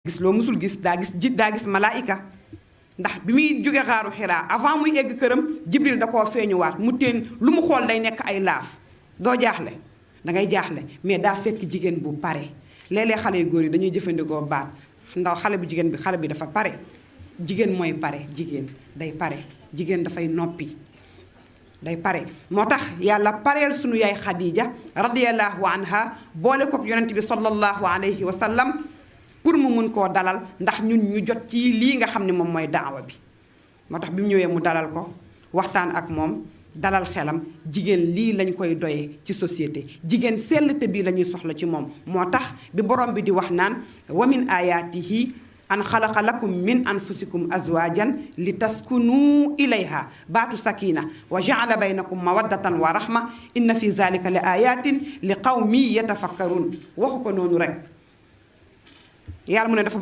gis loo musul gis daa gis malaayika ndax bi muy jóge xaaru Xiraa avant muy egg këram Jibril da koo feeñuwaat mu teen lu mu xool day nekk ay laaf doo jaaxle dangay jaaxle mais daa fekk jigéen bu pare léeg-léeg xale yu góor yi dañuy jëfandikoo baat ndax xale bu jigéen bi xale bi dafa pare jigéen mooy pare jigéen day pare jigéen dafay noppi day pare moo tax yàlla pareel sunu yaay Xadiija radiyallahu anha boole kook yonent bi sallallahu alayhi wa sallam pour mu mun koo dalal ndax ñun ñu jot ci lii nga xam ne moom mooy daawa bi moo tax bi mu ñëwee mu dalal ko waxtaan ak moom dalal xelam jigéen lii lañ koy doyee ci société jigéen sellte bii la ñuy soxla ci moom moo tax bi borom bi di wax naan wa min ayaatihi an xalaqa lakum min anfusikum azwajan li taskunu ilayha baatu sakina wa jaala baynakum mawaddatan wa rahma inna fi zalika li ayatin li qawmi yatafakkarun waxu ko noonu rek yàlla mu ne dafa